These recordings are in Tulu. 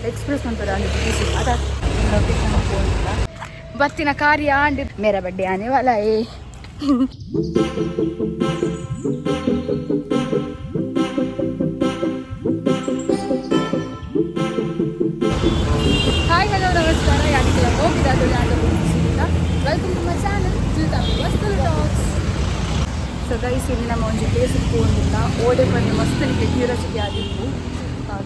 ಎಕ್ಸ್ಪ್ರೆಸ್ ಮನ್ಪೆರ್ ಆಂಡ್ ಅತ ಲೊಕೇಶನ್ ಪೋಂಡ ಬತ್ತಿನ ಕಾರ್ಯ ಆಂಡ್. ಮೇರಾ ಬಡ್ಡೆ ಆನೆ ವಾಲ ಏ. ಹಾಯ್, ಹಲೋ, ನಮಸ್ಕಾರ. ಯಾರಿಗೆಲ್ಲ ಹೋಗಿದ. Welcome to my channel talks. So guys, ಇಲ್ಲಿ ನಮ್ಮ ಒಂಜಿ ಪ್ಲೇಸ್ ಪೋಂದಿಲ್ಲ. ಓಡೆ ಬಂದು ಮಸ್ತ್ ನಿಕ್ಕೆ ಕ್ಯೂರಿಯಾಸಿಟಿ ಆದಿಪ್ಪು,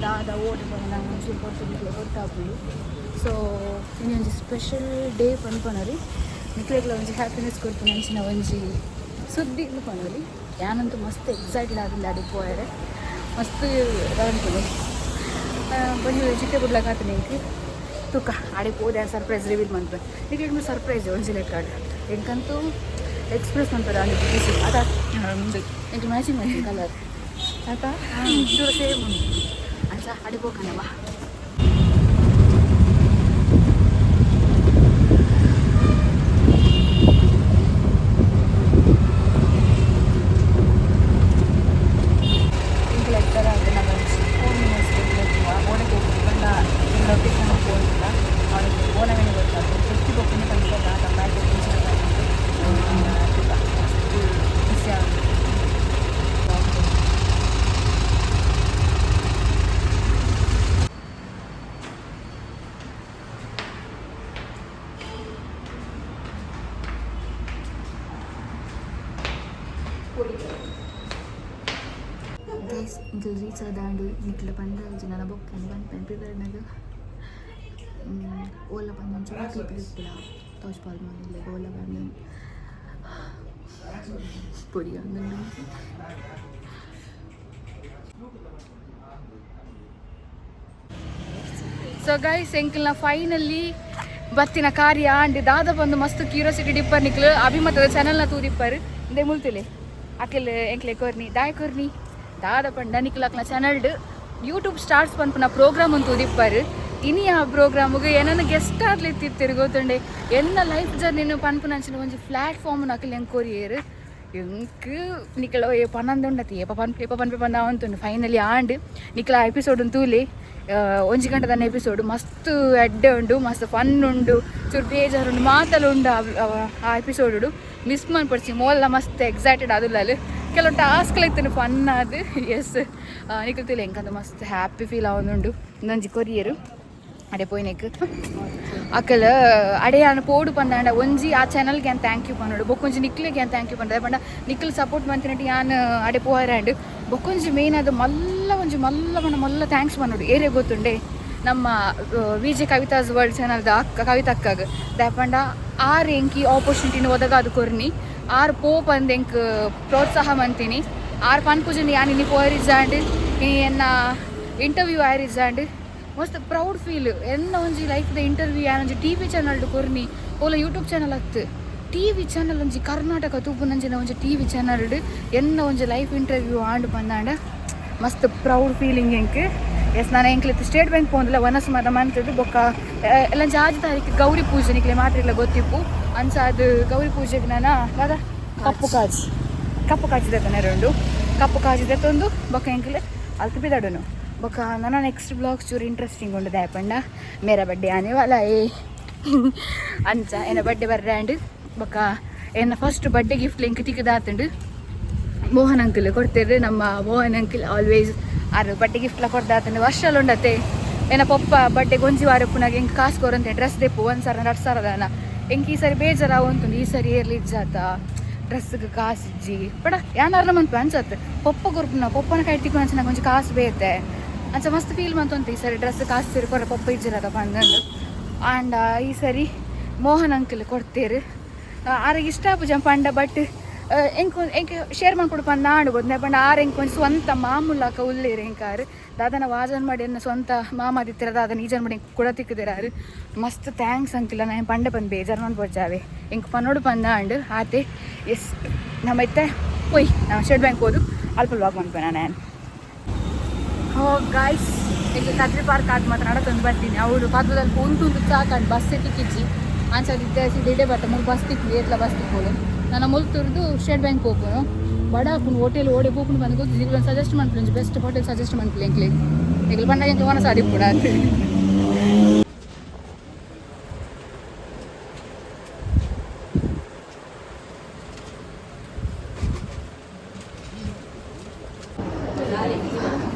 ದಾದ ಓಡೆ ಬಂದು ನಾವು ಒಂಚೂರು ಕೊಡ್ತು ನಿಕ್ಲೆ ಗೊತ್ತಾಪುಂಡು. ಸೊ ಇನಿ ಒಂಜಿ ಸ್ಪೆಷಲ್ ಡೇ ಪನ್ಪನರಿ, ನಿಕ್ಲೆಗ್ಲ ಒಂಜಿ ಹ್ಯಾಪಿನೆಸ್ ಕೊರ್ಪುನ ಅಂಚಿನ ಒಂಜಿ ಸುದ್ದಿ ಪನೊಲಿ. ಯಾನಂತೂ ಮಸ್ತ್ ಎಕ್ಸೈಟೆಡ್ ಆದಿಲ್ಲ ಅಡೆ ಪೋಯರೆ. ಮಸ್ತ್ ಅನ್ಪುಂಡು. ಒಂಜಿ ಚಿಟ್ಟೆ ಬುಡ್ಲಕ ಆತನೆ ಎಂಕ್. ತೂಕ, ಆಡೆ ಪೋದೆ ಸರ್ಪ್ರೈಸ್ ರಿವೀಲ್ ಮನ್ಪೆ. ನಿಕ್ಲೆಗ್ ಸರ್ಪ್ರೈಸ್ ಒಂಜಿ ಲೆಕ್ಕ. ಎಂಕಂತೂ ಎಕ್ಸ್ಪ್ರೆಸ್ ಮನ್ಪೆರ್ ಆಂಡ್ ಅತ. ಎಂಕ್ ಮ್ಯಾಚಿಂಗ್ ಮ್ಯಾಚಿಂಗ್ ಕಲರ್. ಆತ. ಚೂರು ಸೇಮ್ ಉಂಡು. ಅಂಚ ಅಡೆ ಪೋಕನವಾ. ಎಂಕ್ಲ ಎತ್ತರ ಆದ್ ನಮ್ಮ 4 ಮಿನಿಟ್ಸ್ ಓಡಕ್ಕೆ ಬಂದ. ಲೊಕೇಶನ್ ಪೋಂಡ ಅವಳಿಗೆ ಓನಗನೆ ಗೊತ್ತಾಗ್ತದೆ. ತೆತ್ತಿ ಬೊಕ್ಕನೆ ಪಂಡ ದಾದ ಬ್ಯಾಗ್ ಖುಷಿ ಆಗುತ್ತೆ. Guys, Ilkal reach ಆದಾಂಡು. ನಿಕ್ಲ ಪಂಡ ನನ ಬೊಕ್ಕ ಪನ್ಪೆನ್ ಪಿದರ್ನಾಗ. ಓಲ ಪಂಡ ಒಂಚೂರು ಕ್ಲಿಪ್ ಇಪ್ಪುಲ ತೋಜ್ ಪಾಲ್ ಮಂದಿಲ್ಲ. ಓಲ ಪಂಡ ಪೊಡಿ ಅಂದಂಡು. ಸೊ ಗೈಸ್, ಎಂಕಲ್ನ ಫೈನಲಿ ಬತ್ತಿನ ಕಾರ್ಯ ಆಂಡ್. ದಾದ ಬಂದು ಮಸ್ತ್ ಕ್ಯೂರಿಯಾಸಿಟಿ ಡಿಪ್ಪರ್ ನಿಕ್ಲು. ಅಭಿಮತದ ಚಾನಲ್ನ ತೂದಿಪ್ಪರ್. ಇಂದೆ ಮುಲ್ತುಲೆ ಅಕಿಲ್ ಎಂಕ್ಲೆ ಕೊರ್ನಿ. ದಾಯ ಕೊರ್ನಿ ದಾದ ಪಂಡ, ನಿಕ್ಲು ಅಕ್ಲ ಚಾನಲ್ಡ್ ಯೂಟ್ಯೂಬ್ ಸ್ಟಾರ್ಸ್ ಪನ್ಪುನ ಪ್ರೋಗ್ರಾಮ್ ಅಂತ ತೂದಿಪ್ಪರ್. ಇನಿ ಆ ಪ್ರೋಗ್ರಾಮ್ಗೆ ಏನನ್ನ ಗೆಸ್ಟ್ ಆದ್ಲಿತ್ತಿತ್ತಿರು ಗೊತ್ತುಂಡೆ. ಎನ್ನ ಲೈಫ್ ಜರ್ನಿನ ಪನ್ಪುನಂಚಿನ ಒಂಜಿ ಪ್ಲಾಟ್ಫಾರ್ಮ್ ಅಕಿಲ್ ಎಂಕ್ ಕೊರಿಯೇರು. ಎಂಕ್ ನಿಕಲ ಪನ್ನೊಂದು ಏಪ ಪನ್ಪೆ ಏಪ ಪನ್ಪೆ ಪಂದ ಅಂತುಂಡು. ಫೈನಲಿ ಆಂಡ್. ನಿಕಲ ಎಪಿಸೋಡ್ ತೂಲಿ. ಒಂಜಿ ಗಂಟೆ ತನ್ನ ಎಪಿಸೋಡ್ ಮಸ್ತ್ ಎಡ್ಡೆ ಉಂಡು, ಮಸ್ತ್ ಫನ್ ಉಂಡು, ಚೂರು ಬೇಜಾರು ಉಂಡು, ಮಾತಲ್ಲ ಉಂಡು. ಆ ಎಪಿಸೋಡ್ ಮಿಸ್ ಮನ್ಪೊಡ್ಚಿ. ಮೋಲ್ಲ ಮಸ್ತ್ ಎಕ್ಸೈಟೆಡ್ ಆದುಲ್ಲಲ್. ಕೆಲವು ಟಾಸ್ಕ್ ಇತ್ತು ಫನ್ ಅದು. ಎಸ್, ನಿಕಲ್ ತೂಲೆ. ಎಂಕಂತ ಮಸ್ತ್ ಹ್ಯಾಪಿ ಫೀಲ್ ಆವೊಂದುಂಡು. ಇಂದೊಂಜಿ ಕೊರಿಯರು ಅಡೆ ಪೋಯಿನೆಕ್ ಅಕಲ್ ಅಡೆ ಯಾನ್ ಪೋಡು ಪಂದಾಂಡ ಒಂಜಿ ಆ ಚಾನಲ್ಗೆ ಯಾನ್ thank you ಪನ್ನೊಡು, ಬೊಕ್ಕೊಂಜಿ ನಿಕ್ಲೆಗ್ ಯಾನ್ thank you ಪಂಡ. ಪಂಡ ನಿಕ್ಲ್ ಸಪೋರ್ಟ್ ಮಂತಿನಟ್ಟಿ ಯಾನ್ ಅಡೆ ಪೋಯರಾಂಡ್. ಬೊಕ್ಕೊಂಜಿ ಮೇನ್ ಅದು ಮಲ್ಲ ಒಂಜಿ ಮಲ್ಲ ಪಂಡ ಮಲ್ಲ thanks ಪನ್ನೊಡು ಏರಿಯಾ ಗೊತ್ತುಂಡೆ? ನಮ್ಮ ವಿ ಜೆ ಕವಿತಾಸ್ ವರ್ಲ್ಡ್ ಚಾನಲ್ದ ಅಕ್ಕ ಕವಿತಾ ಅಕ್ಕಾಗ. ದಾಯೆ ಆರ್ ಎಂಕ್ ಈ ಆಪರ್ಚುನಿಟಿನ ಒದಗಾದ್ ಕೊರ್ನಿ. ಆರ್ ಪೋ ಪಂದ್ ಎಂಕ್ ಪ್ರೋತ್ಸಾಹ ಮಂತೀನಿ. ಆರ್ ಪನ್ಪುಜನಿ ಯಾನ್ ಇನಿ ಪೋಯರಿಜಾಂಡ್, ಈ ಎನ್ನ ಇಂಟರ್ವ್ಯೂ ಆಯರಿಜಾಂಡ್. ಮಸ್ತ್ ಪ್ರೌಡ್ ಫೀಲ್. ಎನ್ನ ಒಂಜಿ ಲೈಫ್ದ ಇಂಟರ್ವ್ಯೂ ಯಾನ್ ಒಂಜಿ ಟಿವಿ ಚಾನಲ್ಡ್ ಕೊರ್ನಿ. ಓಲ ಯೂಟ್ಯೂಬ್ ಚಾನಲ್ ಅತ್ತು, ಟಿವಿ ಚಾನಲ್. ಒಂಜಿ ಕರ್ನಾಟಕ ತೂಪುನಂಚಿನ ಒಂಜಿ ಟಿವಿ ಚಾನಲ್ಡ್ ಎನ್ನ ಒಂಜಿ ಲೈಫ್ ಇಂಟರ್ವ್ಯೂ ಆಂಡ್ ಪಂದಾಂಡ ಮಸ್ತ್ ಪ್ರೌಡ್ ಫೀಲಿಂಗ್ ಎಂಕ್. ಎಸ್, ನಾನು ಎಂಕ್ಲಿತ್ತು ಸ್ಟೇಟ್ ಬ್ಯಾಂಕ್ ಪೋಂದಿಲ್ಲ. ವನಸ್ ಮಾತ ಮಂತದ್ದು. ಬೊಕ್ಕ ಎಲ್ಲ ಜಾಜಿ ತಾರೀಕು ಗೌರಿ ಪೂಜೆ. ನಿಕ್ಲೆ ಮಾತ್ರ ಇಲ್ಲ ಗೊತ್ತಿಪ್ಪು. ಅಂಚ ಅದು ಗೌರಿ ಪೂಜೆಗೆ ನಾನ ದಾದ ಕಪ್ಪು ಕಾಜಿ, ಕಪ್ಪು ಕಾಜಿ ದೆತ್ತನೆ ಉಂಡು. ಕಪ್ಪು ಕಾಜಿ ದೆತ್ತೊಂದು ಬೊಕ್ಕ ಎಂಕ್ಲೆ ಅಲ್ತ್ ಪಿದಡುನು. ಬೊಕ್ಕ ನನ್ನ ನೆಕ್ಸ್ಟ್ ಬ್ಲಾಗ್ಸ್ ಚೂರು ಇಂಟ್ರೆಸ್ಟಿಂಗ್ ಉಂಡು. ದಾಯೆ ಪಂಡ ಮೇರಾ ಬಡ್ಡೆ ಆನೆ ವಾಲ ಏ. ಅಂಚ ಎನ್ನ ಬರ್ಡೇ ಬರ್ರ್ಯಾಂಡ್. ಬೊಕ್ಕ ಎನ್ನ ಫಸ್ಟ್ ಬರ್ಡೇ ಗಿಫ್ಟ್ ಎಂಕ್ ತಿಕ್ಕದಾತುಂಡು. ಮೋಹನ್ ಅಂಕಲ್ ಕೊಡ್ತೇವೆ. ನಮ್ಮ ಮೋಹನ್ ಅಂಕಲ್ ಆಲ್ವೇಸ್ ಆರು ಬರ್ಡೇ ಗಿಫ್ಟ್ಲ ಕೊಡ್ದಾತಂಡು. ವರ್ಷಲ್ ಉಂಡತೆ. ಎನ್ನ ಪೊಪ್ಪ ಬರ್ಡೇ ಒಂಜಿ ವಾರ ಪುನಗ ಎಂಕ್ ಕಾಸು ಕೊರಂತೆ ಡ್ರೆಸ್ ದೆಪ್ಪು 1,000 2,000ದಾನ. ಎಂಕ್ ಈ ಸರಿ ಬೇಜಾರಾವಂತುಂಡು. ಈ ಸರಿ ಏರ್ಲಿ ಇಜ್ಜಾತ, ಡ್ರೆಸ್ಗೆ ಕಾಸು ಇಜ್ಜಿ. ಬಡ ಯಾನಾರ್ನ ಮನ್ಪು ಅನ್ಸತ್ತೆ. ಪೊಪ್ಪ ಕೊರ್ಪುನ ಪೊಪ್ಪನ ಕೈ ತಿಕ್ಕು ಅಂಚ ನಂಗೆ ಒಂಜಿ ಕಾಸು ಬೇತೆ. ಅಂಚ ಮಸ್ತ್ ಫೀಲ್ ಮಂತುಂತು. ಈ ಸರಿ ಡ್ರೆಸ್ ಕಾಸು ಸರಿ ಕೊರ ಪೊಪ್ಪ ಇಜ್ಜಿರದ ಪಂದಂಡು. ಆಂಡ ಈ ಸರಿ ಮೋಹನ್ ಅಂಕಲ್ ಕೊಡ್ತೇರು. ಆರಿಗೆ ಇಷ್ಟ ಆಪುಜ ಪಂಡ, ಬಟ್ ಎಂಕ್ ಎಂಕ್ ಶೇರ್ ಮನ್ಪೊಡು ಪಂದ ಆಂಡ್ ಗೊತ್ತು. ಪಂಡ ಆರ್ ಎಂಕ್ ಒಂಜಿ ಸ್ವಂತ ಮಾಮೂಲಾಕ ಉಲ್ಲೇರು. ಎಂಕಾರು ದಾದನ ವಾಜನ್ ಮಾಡಿ ಎನ್ನ ಸ್ವಂತ ಮಾಮ ದಿತ್ತಿರ ದಾದನ ಈಜನ್ ಮಾಡಿ ಎಂಕ್ ಕೂಡ ತಿಕ್ಕದಿರಾರು. ಮಸ್ತ್ thanks uncle. ನಾನು ಪಂಡೆ ಪಂದ್ ಬೇಜಾರು ಮನ್ಪೊಡ್ಚಾವೆ. ಎಂಕ್ ಪನ್ನೋಡು ಪಂದ ಆಂಡ್ ಆತೆ. ಎಸ್, ನಮ್ಮ ಇತ್ತೆ ಪೊಯ್ ನಾವು ಸ್ಟೇಟ್ ಬ್ಯಾಂಕ್ ಹೋದು ಅಲ್ಪ ವ್ಲಾಗ್ ಮನ್ಪೆ ನಾನು. ಓ ಗಾಯ್ಸ್, ಈಗ ಕದ್ರಿ ಪಾರ್ಕ್ ಆದ್ ಮಾತ್ರ ನಡತೊಂದು ಬರ್ತೀನಿ. ಅವಳು ಪದ್ಮದಲ್ಲಿ ಉಂಟು ಉಂಟು ಸಾಕಂಡು ಬಸ್ ತಿಕ್ಕಿಜ್ಜಿ. ಅಂಚ ಇತ್ತೆ ಬತ್ತ ಮೂರು ಬಸ್ ತಿಕ್ಕು ಏತ್ಲ ಬಸ್ ತಿಕ್ಕೋಡು. ನನ್ನ ಮುಲ್ತುರ್ದು ಸ್ಟೇಟ್ ಬ್ಯಾಂಕ್ ಹೋಗ್ಬೋದು. ಬಡ ಹಾಕೊಂಡು ಹೋಟೆಲ್ ಓಡೆ ಪೋಪುಂಡು ಬಂದು ಗೊತ್ತು. ಒಂದು ಸಜೆಸ್ಟ್ ಮಾಡ್ತೀನಿ, ಬೆಸ್ಟ್ ಹೋಟೆಲ್ ಸಜೆಸ್ಟ್ ಮಾಡ್ತೀನಿ. ಎಂಕ್ಲೆ ಎಂಕ್ಲೆ ಪಂಡ ಎಂಕ್ಲೆ ವನಸ ಅದಿಪ್ಪುಡ ಅಂತ.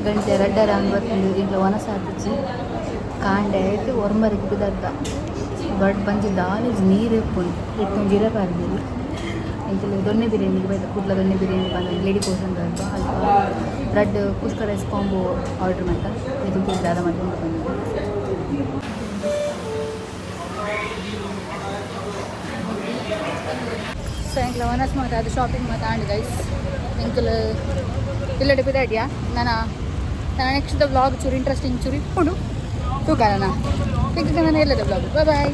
ಗಂಟೆ ರಡ್ಡರ ಬತ್ತುಂಡು. ಇಂಕ್ಲ ವನಸಾತಿಜಿ. ಕಾಂಡೆ ಆಯ್ತು ಒರ್ಂಬರಿಗೆ ಪಿದರ್ದ. ಬಟ್ ಬಂಜಿ ದಾಲೇಜ್ ನೀರು ಇಪ್ಪುಂಡು. ಇತ್ತೊಂಜಿ ಜಿರ ಪಾರ್ದಿರಿ. ಎಂಕುಲು ದೊನ್ನೆ ಬಿರಿಯಾನಿಗೆ ಬೈದ. ಕುಡ್ಲ ದೊನ್ನೆ ಬಿರಿಯಾನಿ ಬಂದು ಲೇಡಿ ಪೋರ್ಷನ್ ಅಲ್ಪ ಅಲ್ಪ ರಡ್ಡ್ ಕುಷ್ಕ ರೈಸ್ ಕಾಂಬೋ ಆರ್ಡರ್ ಮಲ್ತ. ಇದು ದಾದ ಮಲ್ತೊಂದು ಬಂದು. ಸೊ ಎಂಕ್ಲ ವನಸ್ ಮಾತ ಅದು ಶಾಪಿಂಗ್ ಮಾತ ಆಂಡ್ ಗೈಸ್. ಎಂಕುಲು ಇಲ್ಲಡೆ ಪಿದಾಡಿಯಾ. ನನ್ನ ನೆಕ್ಸ್ಟ್ the vlog ಚೂರು ಇಂಟ್ರೆಸ್ಟಿಂಗ್ ಚೂರು ಇಪ್ಪುಂಡು. ತೂಕ ನನ್ನ. ನಾನು ಎಲ್ಲದ ವ್ಲಾಗ್. Boy boy.